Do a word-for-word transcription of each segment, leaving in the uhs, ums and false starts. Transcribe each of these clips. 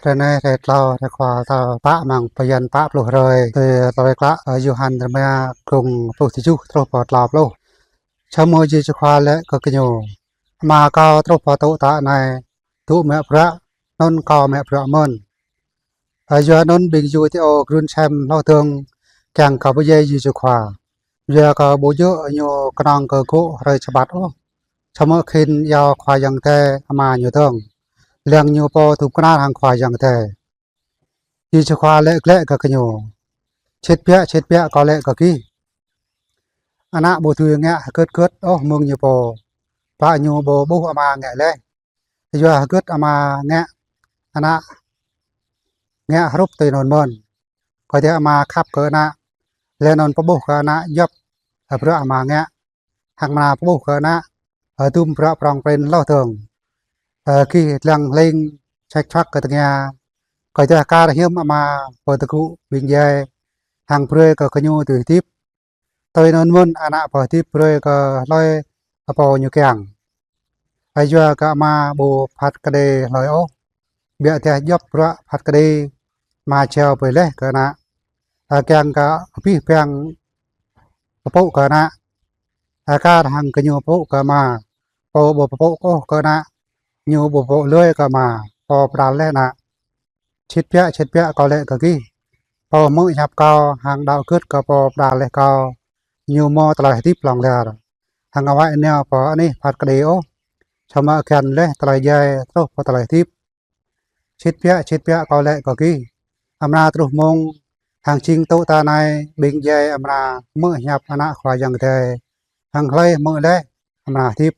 Hrơi anai, hrơi tlâo, hrơi Khua tal pă amăng bơyan pă pluh hrơi, tui tơlơi klă, ơ, Yôhan rơma, glông pluh tơjuh truh pơ tlâo pluh. Samơ̆ Yêsu Khua laĭ kơ gơñu: Ama Kâo truh pơ tŭ ta anai, dŏ mă bruă, anŭn Kâo mă bruă mơ̆n. Ơ, yua anŭn ƀing Yudêô gơyut sem hloh dơ̆ng, kiăng kơ pơdjai Yêsu Khua. Yua kơ ƀu djơ̆ ñu kơnơ̆ng kơ gŏ hrơi Sabat ôh, samơ̆ khĭn iâu Khua Yang Adai Ama ñu dơ̆ng, lăng ñu pô dŭm kơnar hăng Khua Yang Adai. Yêsu Khua laĭ glaĭ kơ gơñu: Sĭt biă, sĭt biă, Kâo laĭ kơ gih, ană ƀu dưi ngă hơget hơget ôh mơ̆ng ñu pô, pă ñu ƀu ƀuh Ama ngă laih. Yua hơget Ama ngă, ană ngă hrup tui anŭn mơ̆n. Kơyuadah Ama khăp kơ ană, laih anŭn pơƀuh kơ ană djŏp bruă Ama ngă, hăng amra pơƀuh kơ ană, ơ, dŭm bruă prŏng prin hloh dơ̆ng. Ơ, gih lăng hling ček čuăk kơ tơngia, kơyuadah kar hiư̆m Ama pơtơgŭ ƀing djai, hăng brơi kơ gơñu dưi hơdip. Tui anŭn mơ̆n ană pơhơdip brơi kơ hlơi pô ñu kiăng. Ơ, yua kơ Ama ƀu phat kơđi hlơi ôh, biă dah djŏp bruă phat kơđi Ama jao brơi laih kơ ană. Ơ, kiăng kơ abih bang pơpŭ kơ ană, ơ, kar hăng gơñu pơpŭ kơ Ama. Pô ƀu pơpŭ ôh kơ ană, ñu ƀu pơpŭ lơi kơ Ama, pô pơđar laih ană. Sĭt biă, sĭt biă, Kâo laĭ kơ gih, pô hmư̆ hiăp Kâo hăng đaŏ gưt kơ pô pơđar laih Kâo, ñu hmâo tơlơi hơdip hlŏng lar, hăng awai nao pơ anih phat kơđi ôh, samơ̆ găn laih tơlơi djai truh pơ tơlơi hơdip. Sĭt biă, sĭt biă, Kâo laĭ kơ gih, amra truh mông, hăng jing tŭ ta anai ƀing djai amra hmư̆ hiăp Ană Khua Yang Adai, hăng hlơi hmư̆ laih amra hơdip.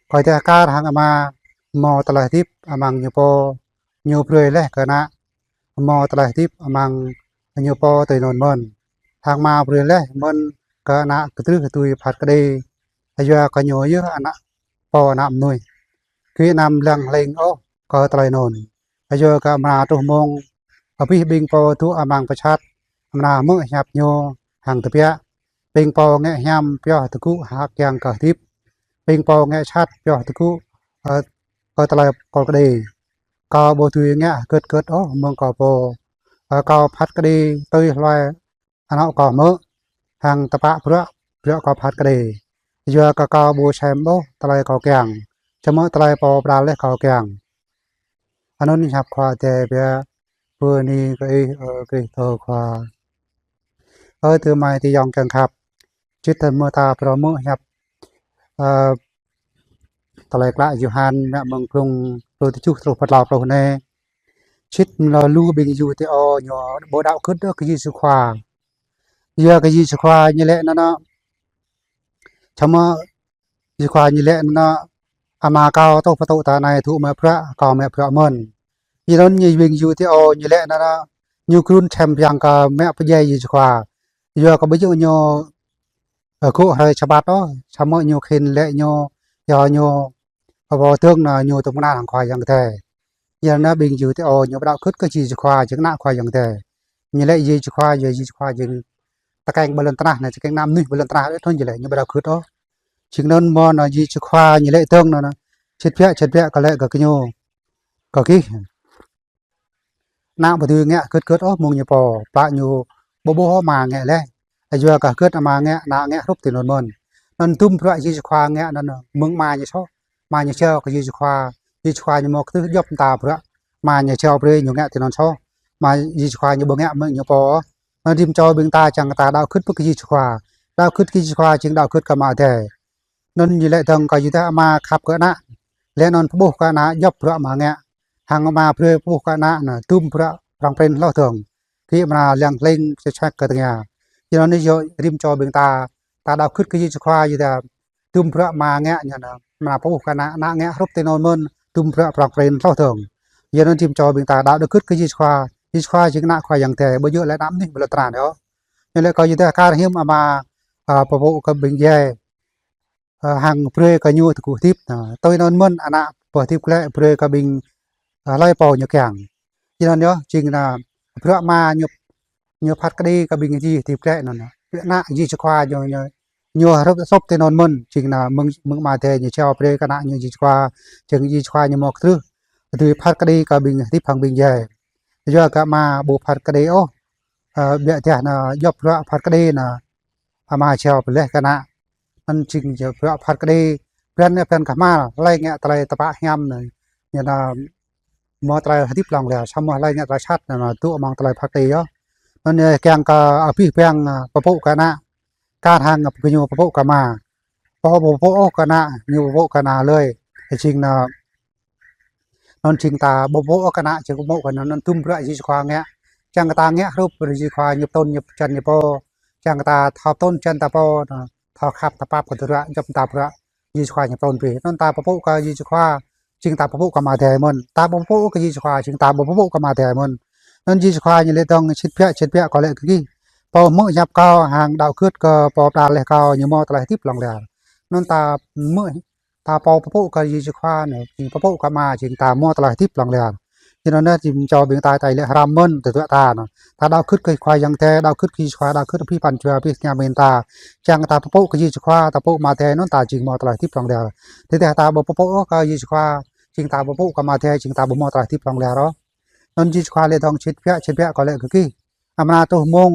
Kơyuadah kar hăng Ama hmâo tơlơi hơdip amăng ñu pô, ñu brơi laih kơ ană hmâo tơlơi hơdip amăng ñu pô tui anŭn mơ̆n. Hăng Ama brơi laih mơ̆n kơ ană kơtrưh tui phat kơđi, yua kơ ñu yơh Ană, Pô Ană Mơnuih. Gih anăm lăng hling ôh kơ tơlơi anŭn. Yua kơ amra truh mông, abih ƀing pô dŏ amăng pơsat amra hmư̆ hiăp ñu hăng tơbiă. Ƀing pô ngă hiam pioh tơgŭ hă kiăng kơ hơdip. Ƀing pô ngă sat pioh tơgŭ, ơ, kơ tơlơi kol kơđi. Kâo ƀu dưi ngă hơget hơget ôh mơ̆ng Kâo pô. Ơ, Kâo phat kơđi tui hloi anŏ Kâo hmư̆, hăng tơpă bruă, bruă Kâo phat kơđi. Yua kơ Kâo ƀu sem ôh tơlơi Kâo kiăng, samơ̆ tơlơi Pô pơđar laih Kâo kiăng. Anŭn hiăp Khua Adai biă. Bơni kơ Ih, ơ Krist Khua. Ơ, tơmai tơyŏng kiăng khăp, sĭt tơma ta phrâo hmư̆ hiăp, ơ, tơlơi klă Yôhan, mă mơ̆ng glông pluh tơjuh truh pơ tlâo pluh anai. Sĭt mơ̆ lu ƀing Yudêô ñu ƀu đaŏ gưt ôh kơ Yêsu Khua. Yua kơ Yêsu Khua ñu laĭ anŭn, anŭn. Samơ̆ Yêsu Khua ñu laĭ anŭn, Ama Kâo truh pơ tŭ ta anai dŏ mă bruă, Kâo mă bruă mơ̆n. Yua anŭn ñu ƀing Yudêô ñu laĭ anŭn, ñu gơyut sem kiăng kơ mă pơdjai Yêsu Khua. Yua kơ ƀu djơ̆ ñu, ơ, gŏ hrơi Sabat ôh, samơ̆ ñu khĭn laĭ ñu, yua ñu, ơ, pô dơ̆ng anŭn ñu dŭm kơnar hăng Khua Yang Adai. Yua anŭn ƀing Yudêô ñu ƀu đaŏ gưt kơ Yêsu Khua jing Ană Khua Yang Adai. Ñu laĭ Yêsu Khua, yua Yêsu Khua jing tơkeng ƀơi lŏn tơnah anai, tơkeng ană mơnuih ƀơi lŏn tơnah anai, thun ñu laĭ, ñu ƀu đaŏ gưt ôh. Jing anŭn mơ̆n anŭn Yêsu Khua ñu laĭ dơ̆ng anŭn, anŭn. Sĭt biă, sĭt biă, Kâo laĭ kơ gơñu, kơ gih, ană ƀu dưi ngă hơget hơget ôh mơ̆ng ñu pô, pă ñu ƀu ƀuh Ama ngă laih. Yua kơ hơget Ama ngă, ană ngă hrup tui anŭn mơ̆n. Anŭn dŭm bruă Yêsu Khua ngă anŭn mơ̆ng Ama ñu soh. Ama ñu jao kơ Yêsu Khua, Yêsu Khua ñu hmâo kơtrưh djŏp mơta bruă Ama ñu jao brơi ñu ngă tui anŭn soh. Ama Yêsu Khua ñu ƀu ngă mơ̆ng ñu pô. Anŭn rĭm čô ƀing ta čang ta đaŏ gưt kơ Yêsu Khua. Đaŏ gưt kơ Yêsu Khua jing đaŏ gưt kơ Ama Adai. Anŭn ñu laĭ dơ̆ng kơ Yêsu Ama khăp kơ ană, laih anŭn pơƀuh kơ ană djŏp bruă Ama ngă. Hăng Ama brơi pơƀuh kơ ană anŭn dŭm bruă prŏng prin hloh dơ̆ng. Gih amra lăng hling ček čuăk kơ tơngia. Yua anŭn yơh rĭm čô ƀing ta, ta đaŏ gưt kơ Yêsu Khua yơh ta, dŭm bruă Ama ngă ñu anŭn, amra pơƀuh kơ ană, ană ngă hrup tui anŭn mơ̆n, dŭm bruă prŏng prin hloh dơ̆ng. Yua anŭn rĭm čô ƀing ta đaŏ gưt kơ Yêsu Khua. Yêsu Khua jing Ană Khua Yang Adai, ƀu djơ̆ lĕ ană mơnuih ƀơi lŏn tơnah anai ôh. Ñu laĭ kơ Yêsu Khua kar hiư̆m Ama, ơ, pơpŭ kơ ƀing djai, ơ, hăng brơi kơ ñu tơgŭ hơdip. Anŭn, tui anŭn mơ̆n ană pơhơdip glaĭ brơi kơ ƀing, ơ, hlơi pô ñu kiăng. Yua anŭn yơh, jing anŭn bruă Ama ñu, ñu phat kơđi kơ ƀing djai hơdip glaĭ anŭn. Ană Yêsu Khua ñu, ñu, ñu hrup, hrup tui anŭn mơ̆n, jing anŭn mơ̆ng, mơ̆ng Ama Adai ñu jao brơi kơ ană ñu Yêsu Khua, jing Yêsu Khua ñu hmâo kơtrưh dưi phat kơđi kơ ƀing hơdip hăng ƀing djai. Yua kơ Ama ƀu phat kơđi ôh, ơ, biă dah anŭn djŏp bruă phat kơđi anŭn Ama jao pơleh kơ Ană. Anŭn jing bruă phat kơđi, pran anŭn pran kơhmal, hlơi ngă tơlơi tơpă hiam anŭn, ñu anŭn hmâo tơlơi hơdip hlŏng lar, samơ̆ hlơi ngă tơlơi sat anŭn dŏ amăng tơlơi phat kơđi yơh. Anŭn kiăng kơ abih bang, ơ, pơpŭ kơ Ană, kar hăng gơñu pơpŭ kơ Ama. Pô ƀu pơpŭ ôh kơ Ană, ñu ƀu pơpŭ kơ Ama lơi. Jing anŭn, anŭn jing ta ƀu pơpŭ ôh kơ Ană, jing pơpŭ kơ Ană, anŭn tum bruă Yêsu Khua ngă. Čang kơ ta ngă hrup Yêsu Khua ñu pơtŭn ñu pơčen ñu pô. Čang kơ ta thâo pơtŭn pơčen ta pô, anŭn thâo khăp ta pap kơ tơdruă, djŏp ta bruă Yêsu Khua ñu pơtŭn brơi. Anŭn ta pơpŭ kơ Yêsu Khua, jing ta pơpŭ kơ Ama Adai mơ̆n. Ta ƀu pơpŭ kơ Yêsu Khua, jing ta ƀu pơpŭ kơ Ama Adai mơ̆n. Anŭn Yêsu Khua ñu laĭ dơ̆ng: Sĭt biă, sĭt biă, kâo laĭ kơ gih, pô hmư̆ hiăp kâo hăng đaŏ gưt kơ Pô pơđar laih kâo, ñu hmâo tơlơi hơdip hlŏng lar. Anŭn ta hmư̆, ta pô pơpŭ kơ Yêsu Khua anŭn, jing pơpŭ kơ Ama, jing ta hmâo tơlơi hơdip hlŏng lar. Yua anŭn anŭn jing čô ƀing ta ta lĕ hrăm mơ̆n tơdruă ta anŭn. Ta đaŏ gưt kơ Khua Yang Adai, đaŏ gưt kơ Yêsu Khua, đaŏ gưt abih pran jua abih tơngia ƀing ta. Čang ta pơpŭ kơ Yêsu Khua, ta pơpŭ Ama Adai, anŭn ta jing hmâo tơlơi hơdip hlŏng lar. Tơdah ta ƀu pơpŭ ôh kơ Yêsu Khua, jing ta ƀu pơpŭ kơ Ama Adai, jing ta ƀu hmâo tơlơi hơdip hlŏng lar ôh. Anŭn Yêsu Khua laĭ dơ̆ng: Sĭt biă, sĭt biă, kâo laĭ kơ gih, amra truh mông,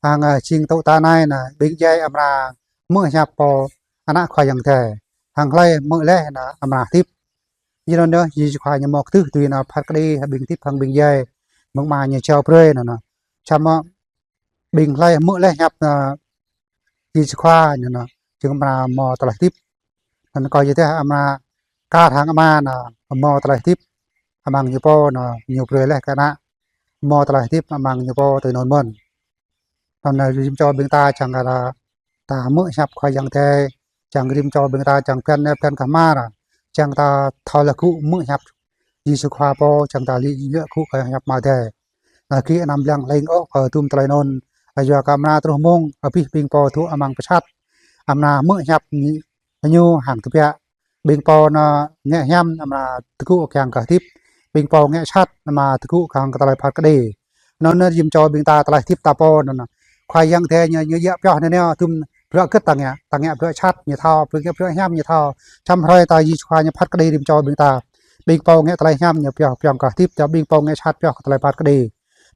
hăng, ơ, jing tŭ ta anai anŭn, ƀing djai amra hmư̆ hiăp Pô Ană Khua Yang Adai. Hăng hlơi hmư̆ laih anŭn amra hơdip. Yua anŭn anŭn Yêsu Khua ñu hmâo kơdrưh tui anŭn phat kơđi ƀing hơdip hăng ƀing djai, mơ̆ng Ama ñu jao brơi anŭn anŭn. Samơ̆ ƀing hlơi hmư̆ laih hiăp anŭn Yêsu Khua anŭn anŭn, jing amra hmâo tơlơi hơdip. Anŭn kâo yua dah amra kar hăng Ama anŭn hmâo tơlơi hơdip amăng ñu pô anŭn ñu brơi laih kơ Ană, hmâo tơlơi hơdip amăng ñu pô tui anŭn mơ̆n. Anŭn rĭm čô ƀing ta čang kơ ta hmư̆ hiăp Khua Yang Adai, čang rĭm čô ƀing ta čang pran anŭn pran kơhmal, čang ta thâo lăi gŭ hmư̆ hiăp Yêsu Khua pô, čang ta lăi gŭ kơ hiăp Ama Adai. Anŭn gih anăm lăng leng ôh kơ tum tơlơi anŭn. Yua kơ amra truh mông, abih ƀing pô dŏ amăng pơsat amra hmư̆ hiăp ñu hăng tơbiă. Ƀing pô anŭn ngă hiam amra tơgŭ kiăng kơ hơdip. Ƀing pô ngă sat amra tơgŭ kiăng kơ tơlơi phat kơđi. Anŭn anŭn rĭm čô ƀing ta tơlơi hơdip ta pô anŭn anŭn, Khua Yang Adai ñu, ñu djă pioh anŭn anŭn, tum bruă gơ̆t ta ngă, ta ngă bruă sat ñu thâo, bruă ngă bruă hiam ñu thâo. Samơ̆ hrơi ta Yêsu Khua ñu phat kơđi rĭm čô ƀing ta. Ƀing pô ngă tơlơi hiam ñu pioh kiăng kơ hơdip, ƀing pô ngă sat pioh kơ tơlơi phat kơđi.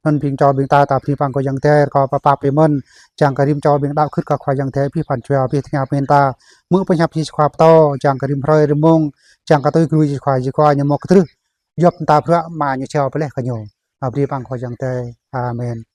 Anŭn rĭm čô ƀing ta ta bơni pơang Khua Yang Adai, rơkâo pơpă brơi mơ̆n, čang kơ rĭm čô ƀing đaŏ gưt kơ Khua Yang Adai abih pran jua abih tơngia ƀing ta, hmư̆ pơhiăp Yêsu Khua pơtô, čang kơ rĭm hrơi rĭm mông, čang kơ tui gru Yêsu Khua, Yêsu Khua ñu hmâo kơdrưh djŏp ta bruă Ama ñu jao pơleh kơ ñu. Bơni pơang Khua Yang Adai. Amen.